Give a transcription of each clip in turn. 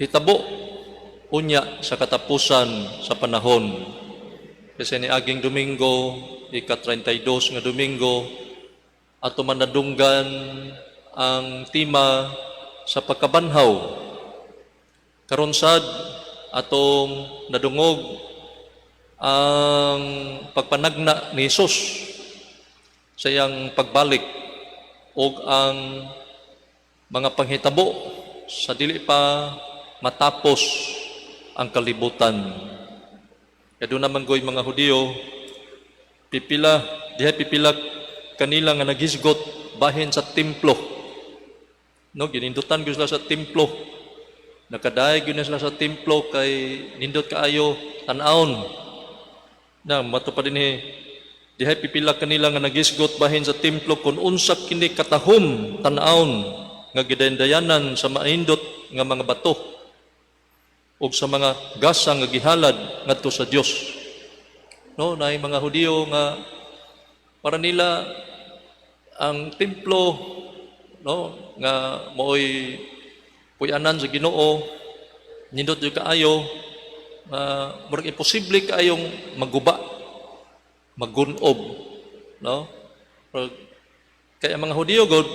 hitabo unya sa katapusan sa panahon. Kasi ni aging Domingo, ika-32 nga Domingo, ato man nadunggan ang tema sa pagkabanhaw. Karon sad atong nadungog ang pagpanagna ni Jesus sa iyang pagbalik ug ang mga panghitabo sa dili pa matapos ang kalibutan. Kaya duna man goy mga Hudiyo, pipila, diha pipila kanila nga naghisgot bahin sa templo. No, ginindutan gyud sila sa templo. Nakadayeg gyud na sila sa templo kay nindot kaayo tan-awon. Na mato pa dinhi, dihay pipila kanila nga naghisgot bahin sa templo kung unsa kini katahom tan-awon nga gidayandayanan sa maindot nga mga bato ug sa mga gasa nga gihalad ngadto sa Dios. No, naay mga Hudiyo nga para nila ang templo, no, nga maoy puy-anan sa Ginoo, nindot jud kaayo, murag imposible kaayong maguba, magunob, no? Pero, kaya ang mga Hudiyo god,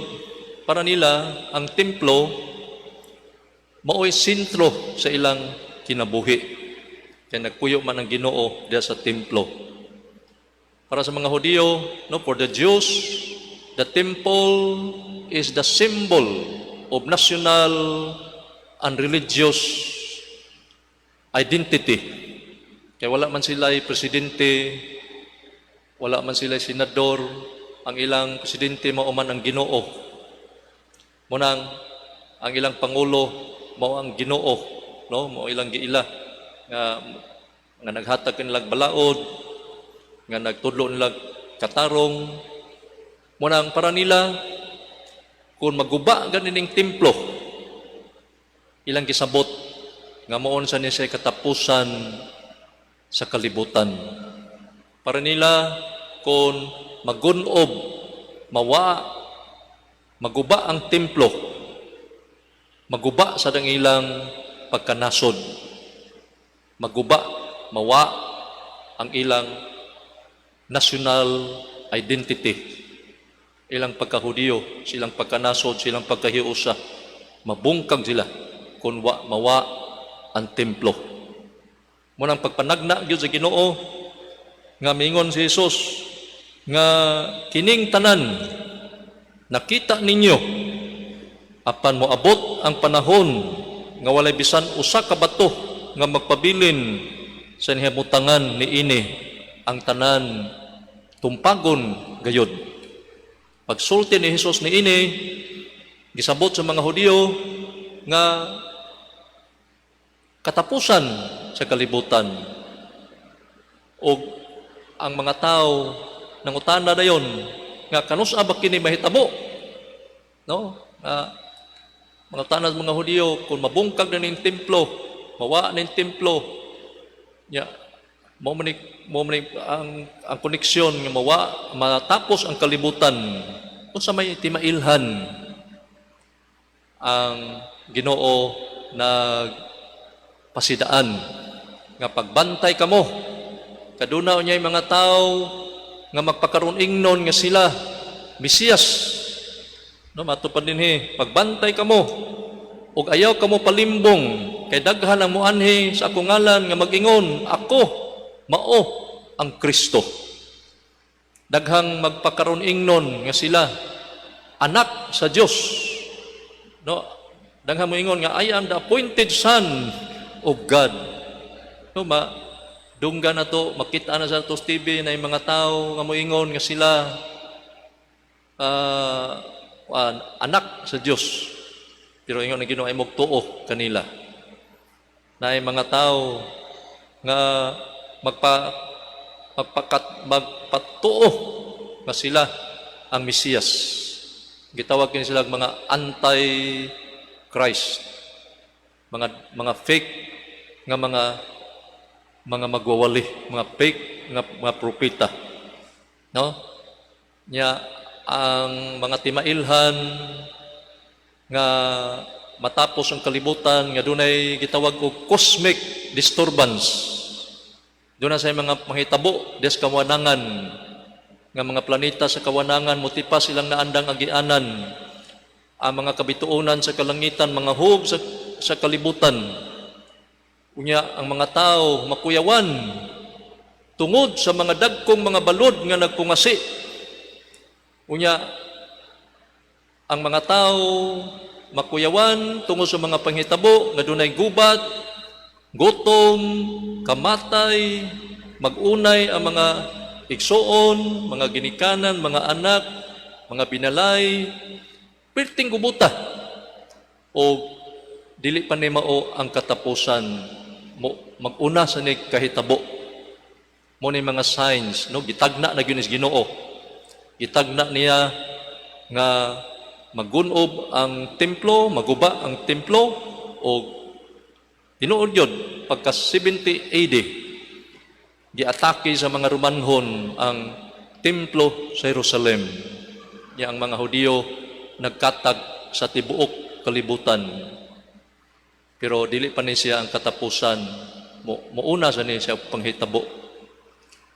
para nila ang templo maoy sentro sa ilang kinabuhi. Kaya nagpuyo man ang Ginoo diya sa templo. Para sa mga Hudiyo, no, for the Jews, the temple is the symbol of national and religious identity. Kaya wala man sila presidente, wala man sila senador, ang ilang presidente mao man ang Ginoo. Munang ang ilang pangulo mao ang Ginoo, no? Mao ilang giila nga nga naghatag kanilang balaod, nga nagtudlo nila katarong. Munang para nila kung maguba ganining templo, ilang gisabot nga mao sa ni siya katapusan sa kalibutan. Para nila kung magunob, mawa, maguba ang templo, maguba sa ang ilang pagkanasod. Maguba, mawa ang ilang national identity. Ilang pagkahudiyo, silang pagkanasod, silang pagkahiusa. Mabungkag sila kung wa, mawa ang templo. Munang pagpanagna gyud sa Ginoo nga mingon si Jesus nga kining tanan nakita ninyo, apan moabot ang panahon nga walay bisan usa ka bato nga magpabilin sa himutangan niini, ang tanan tumpagon gayud. Pagsulti ni Jesus niini, gisabot sa mga Hudiyo nga katapusan sa kalibutan. O ang mga tao nangutana dayon nga kanus-a ba kini mahitabo? No? Nga mga tanan mga Hudiyo, kung mabungkag na ning templo, mawa ning templo, nya mao man ni ang koneksyon nga mawa, matapos ang kalibutan, unsa may timailhan? Ang Ginoo nagpasidaan nga pagbantay kamo, kaduna unyay mga tao nga magpakaron ingnon nga sila Mesiyas. No, mato pa dinhi, pagbantay kamo ug ayaw kamo palimbong, kay daghan ang muanhi sa akong ngalan nga mag-ingon, "Ako mao ang Kristo." Daghang magpakaron ingnon nga sila anak sa Dios. No, daghang moingon nga, "I am the appointed son of God." No, ma dunggan na to, makita na sa ato sa TV na yung mga tao nga moingon nga sila anak sa Dios. Pero ingon ang Ginoo, ayaw tuo kanila. Naay mga tao nga magpatuo nga sila ang Mesiyas. Gitawag kini sila mga anti-Christ. Mga fake nga mga magwawali, mga fake nga mga propeta. No? Nya ang mga timailhan nga matapos ang kalibutan nga dunay gitawag og cosmic disturbance. Duna say mga panghitabo des kawanangan nga mga planeta sa kawanangan motipas ilang naandang agianan, ang mga kabituonan sa kalangitan mga hug sa kalibutan. Unya ang mga tao makuyawan tungod sa mga dagkong mga balod nga nagpungasi. Unya ang mga tao makuyawan tungod sa mga panghitabo nga dunay gubat, gutom, kamatay, mag-unay ang mga igsuon, mga ginikanan, mga anak, mga binalay, perting gubuta. O dili pa ni mao ang katapusan mo, mag-una sa ni kahitabo. Mao ni mga signs, no, gitagna na gyud ni Ginoo. Gitagna niya nga magunob ang templo, maguba ang templo o tinuod yun pagka 70 AD giatake sa mga Romanhon ang templo sa Jerusalem. Ya ang mga Hudiyo nagkatag sa tibuok kalibutan. Pero dili pa ni siya ang katapusan. Muuna sa ni siya panghitabo.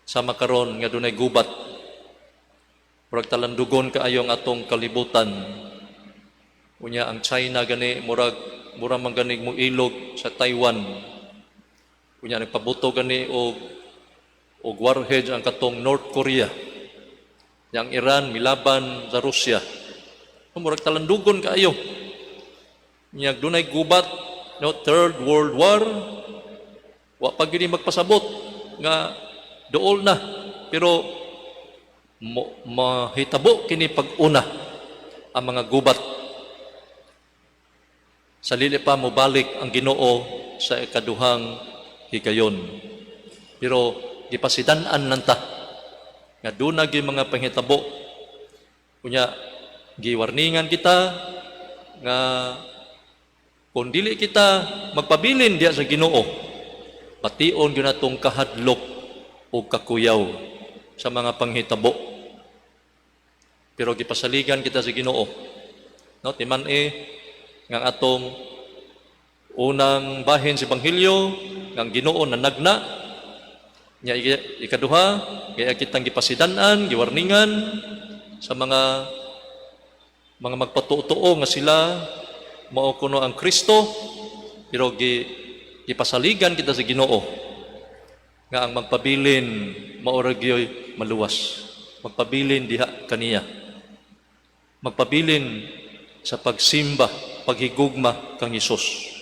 Sama karon nga dunay gubat. Murag talandugon kaayo ang atong kalibutan. Unya ang China gani murag man gani mo ilog sa Taiwan. Unya nagpabuto gani og warheads ang katong North Korea. Yang Iran milaban sa Russia. Murag talandugon kaayo. Unya dunay gubat, no, Third World War. Wa pa gyud magpasabot nga duol na, pero mahitabo kini pag-una ang mga gubat sa dili pa mobalik ang Ginoo sa ikaduhang higayon. Pero gipasidan-an nanta nga duna gyud mga panghitabo. Unya giwarningan kita nga kung dili kita magpabilin diya sa Ginoo, bation gyud natong kahadlok o kakuyaw sa mga panghitabo. Pero gipasaligan kita sa Ginoo. No, timan-i nga ang atong unang bahin sa ebanghelyo nga ang Ginoo nanagna nya, ikaduha kaya kitang gipasidan-an, giwarningan sa mga magpatuo-tuo nga sila mao kuno ang Kristo, pero gipasaligan kita sa Ginoo nga ang magpabilin mao ra gyoy maluwas, magpabilin diha kaniya, magpabilin sa pagsimba, paghigugma kang Hesus,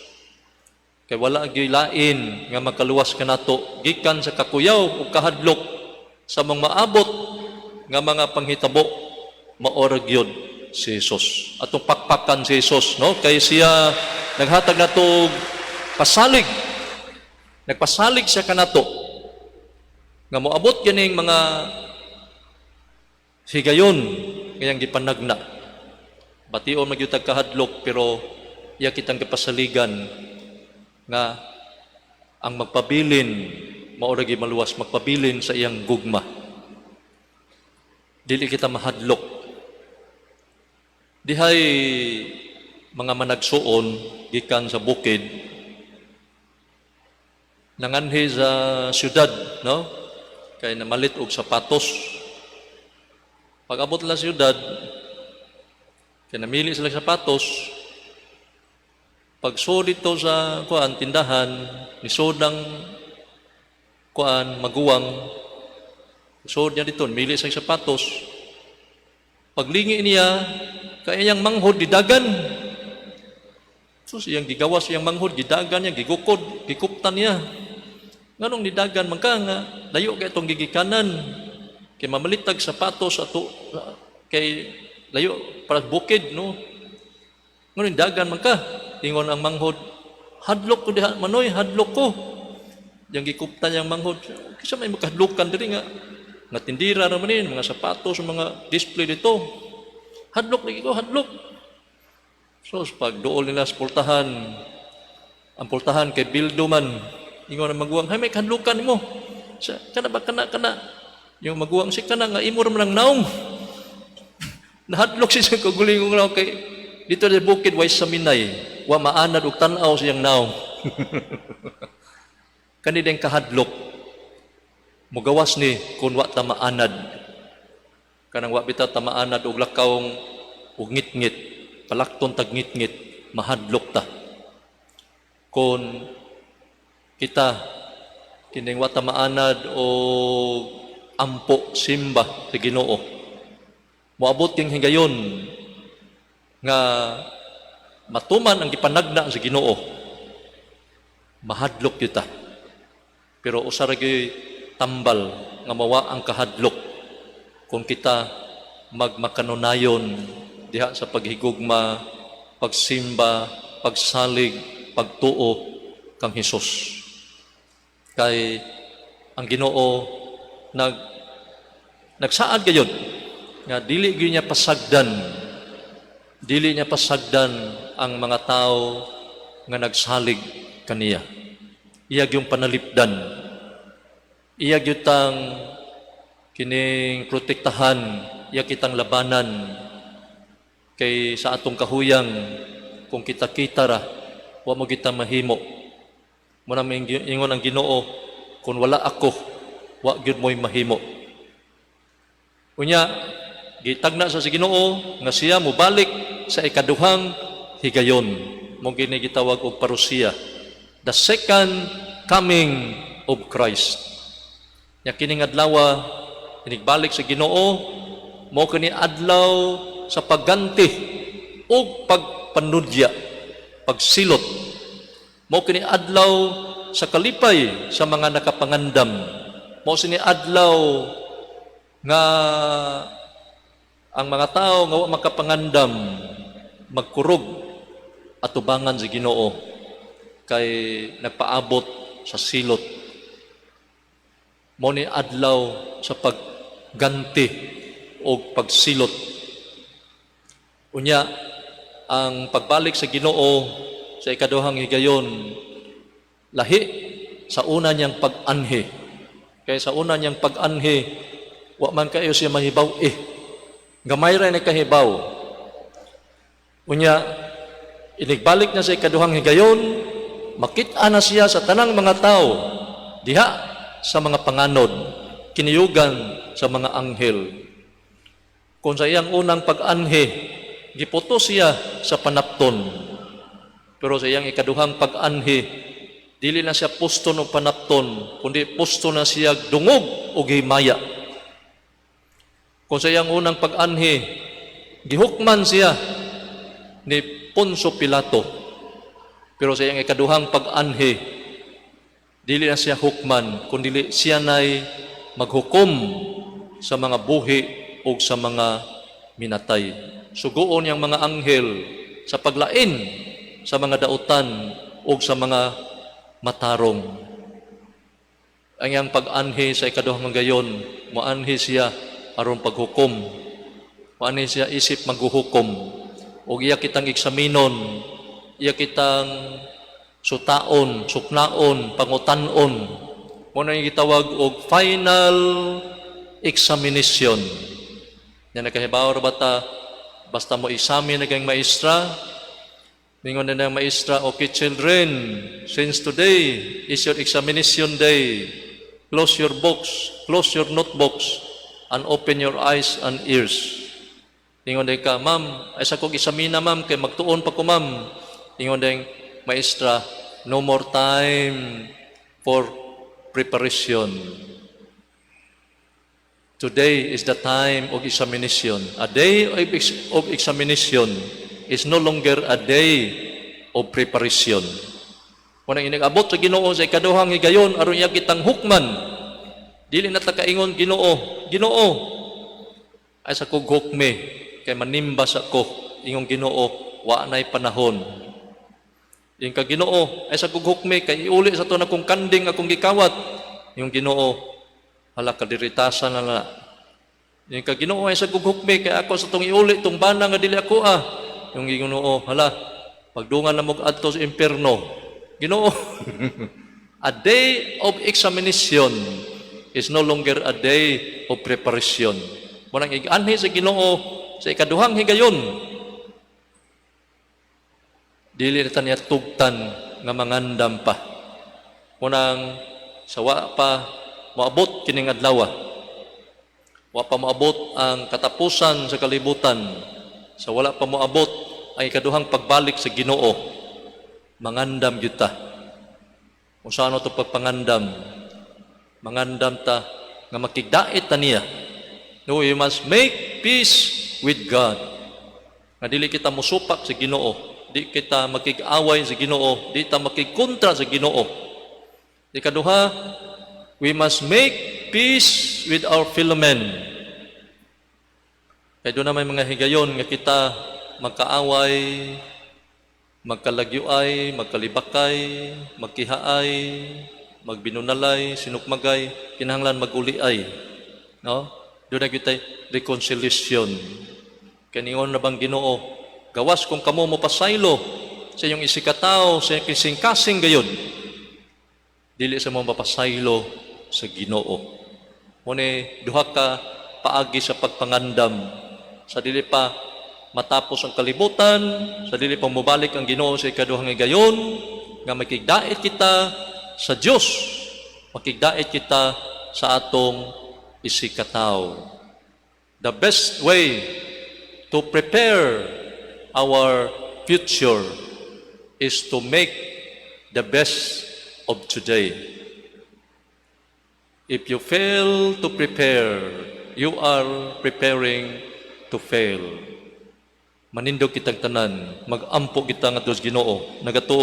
kay wala gyoy lain nga makaluwas kanato gikan sa kakuyaw ug kahadlok sa mga maabot nga mga panghitabo, mao ra gyud si Jesus. Atong pakpakan si Jesus, no? Kay siya naghatag nato og pasalig. Nagpasalig siya kanato nga moabot kining mga higayon ngayang gipanagna. Bation man gyud tag kahadlok, pero iya kitang gipasaligan nga ang magpabilin mao ra gyud maluwas, magpabilin sa iyang gugma. Dili kita mahadlok. Dihay mga managsuon gikan sa bukid nanganhi sa syudad, no, kay namalit og sapatos. Pag abot nila sa syudad, kay namili sila sapatos, pagsulod dito sa kuan tindahan, nisod ang kuan maguwang, sud niya dito, mili sa sapatos. Paglingi niya, kay iyang manghod gidagan. So iyang gigawas iyang manghod, gidagan niya, gigukod, gikuptan niya. Nganong nidagan man ka nga layo kay itong gigikanan? Kay mamalitag sapatos ato kay layo para bukid, no. Nganong dagan man ka? Ingon ang manghod, "Hadlok ko diha, manoy, hadlok ko." Yang gikuptan niyang manghod, "Kisa may makahadlokan diri nga tindira naman ni mga sapatos, mga display dito. Hadlok lagi ko, hadlok." So pag duol nila sa pultahan, ang pultahan kay bildo man. Ingon ang maguwang, "Hay, may kahadlokan nimo." Sa kana ba, kana kana. Yung maguwang si kana nga imo ra man ang naong. Nahadlok siya sa kagulingong naong kay dito sa bukid way saminay. Wa maanad og tan-aw sa iyang nawong. Kani din kahadlok mugawas ni kung wa ta maanad. Kanang wa bitaw ta maanad og lakawng og ngitngit, palakton tag ngitngit, mahadlok ta. Kung kita kining wa ta maanad o ampo, simba sa Ginoo, moabot king higayon nga matuman ang gipanagna sa Ginoo, mahadlok kita. Pero usa ra gyud tambal nga mawa ang kahadlok, kung kita magmakanunayon diha sa paghigugma, pagsimba, pagsalig, pagtuo kang Hesus. Kay ang Ginoo nagsaad gayud nga dili gyud niya pasagdan, dili niya pasagdan ang mga tao nga nagsalig kaniya. Iya gyung panalipdan. Iya gyud tang kining protektahan, iya kitang labanan, kay sa atong kahuyang, kung kita-kita ra, wa mo kita mahimo. Mo na ingon ang Ginoo, "Kung wala ako, wa gyud mo'y mahimo." Unya gitagna sa si Ginoo nga siya mobalik sa ikaduhang higayon, mo gini gitawag og parousia, the second coming of Christ. Nya kining adlaw, inigbalik sa Ginoo, mo kini adlaw sa pagganti ug pagpanudya, pagsilot. Mo kini adlaw sa kalipay sa mga nakapangandam. Mo sini adlaw nga ang mga tao nga wa makapangandam magkurog atubangan sa Ginoo, kay nagpaabot sa silot. Mo ni adlaw sa pagganti o pagsilot. Unya ang pagbalik sa Ginoo sa ikaduhang higayon lahi sa una niyang pag-anhi. Kay sa una niyang pag-anhi, wa man kayo siya mahibaw eh. Gamay ra ni kahibaw. Unya inigbalik niya sa ikaduhang higayon, makita na siya sa tanang mga tao diha sa mga panganod, kiniyugan sa mga anghel. Kung sa iyang unang pag-anhi, giputo siya sa panapton. Pero sa iyang ikaduhang pag-anhi, dili na siya puston og panapton, kundi pusto na siya dungog o himaya. Kung sa iyang unang pag-anhi, gihukman siya ni Poncio Pilato. Pero sa iyang ikaduhang pag-anhi, dili na siya hukman, kundi siya na'y maghukom sa mga buhi o sa mga minatay. Suguon niyang mga anghel sa paglain sa mga dautan o sa mga matarong. Ang iyang pag-anhi sa ikaduhang gayon, moanhi siya aron paghukom. Moanhi siya isip maghuhukom. O iya kitang eksaminon, iya kitang sutaon, suknaon, pangutanon. Mo na yung gitawag og final examination. Yan, nakahibaw ra ba ta, basta mo examine na kang maestra, ningon na ng maestra, "Okay children, since today is your examination day, close your books, close your notebooks, and open your eyes and ears." Ingon din ka, "Ma'am, ay sa kong examina, ma'am, kay magtuon pa ko, ma'am." Ingon din, maestra, "No more time for preparation. Today is the time of examination." A day of examination is no longer a day of preparation. Kung ang inigabot sa Ginoo sa ikaduhang higayon aron iya kitang hukman, dili na ta kaingon, "Ginoo, Ginoo, ay sa kog hukmi kay manimbas ako." Ingong Ginoo, "Wa na'y panahon." Yung ka, "Ginoo, ay sa kog hukmi kay iuli sa to na kong kanding akong gikawat." Yung Ginoo, "Hala, kadiritasan na na." Yung ka, "Ginoo, ay sa kog hukmi kay ako sa tong iuli tong bana nga dili ako ah." Yung Ginoo, "Hala, pagdungan na mo adto sa impierno." Ginoo, a day of examination is no longer a day of preparation. Munang iganhi sa Ginoo sa ikaduhang higayon. Dili na ta niya tugtan nga mangandam pa. Unang sa wa pa moabot kining adlaw. Wa pa moabot ang katapusan sa kalibutan. Sa wala pa moabot ang ikaduhang pagbalik sa Ginoo. Mangandam gyud ta. Kung saan to pagpangandam, mangandam ta nga makigdait ta niya. No, we must make peace with God. Nga dili kita musupak sa Ginoo, di kita makig-away sa Ginoo, di ta makigkontra sa Ginoo. Ikaduha, we must make peace with our fellow men. Kay duna may mga higayon nga kita magkaaway, magkalagyuay, magkalibakay, magkihaay, magbinunalay, sinukmagay, kinahanglan maguliay. No? Duna gyud reconciliation. Kaniingon na bang Ginoo, gawas kung kamo mo pasaylo sa inyong isigkatawo, sa inyong kasing-kasing gayod, dili sa mo mapasaylo sa Ginoo. Mune duha ka paagi sa pagpangandam sa dili pa matapos ang kalibutan, sa dili pa mobalik ang Ginoo sa ikaduhang higayon, nga makigdait kita sa Dios, makigdait kita sa atong isigkatawo. The best way to prepare our future is to make the best of today. If you fail to prepare, you are preparing to fail. Manindog kitang tanan, mag-ampo kita ngadto sa Ginoo. Nagatuo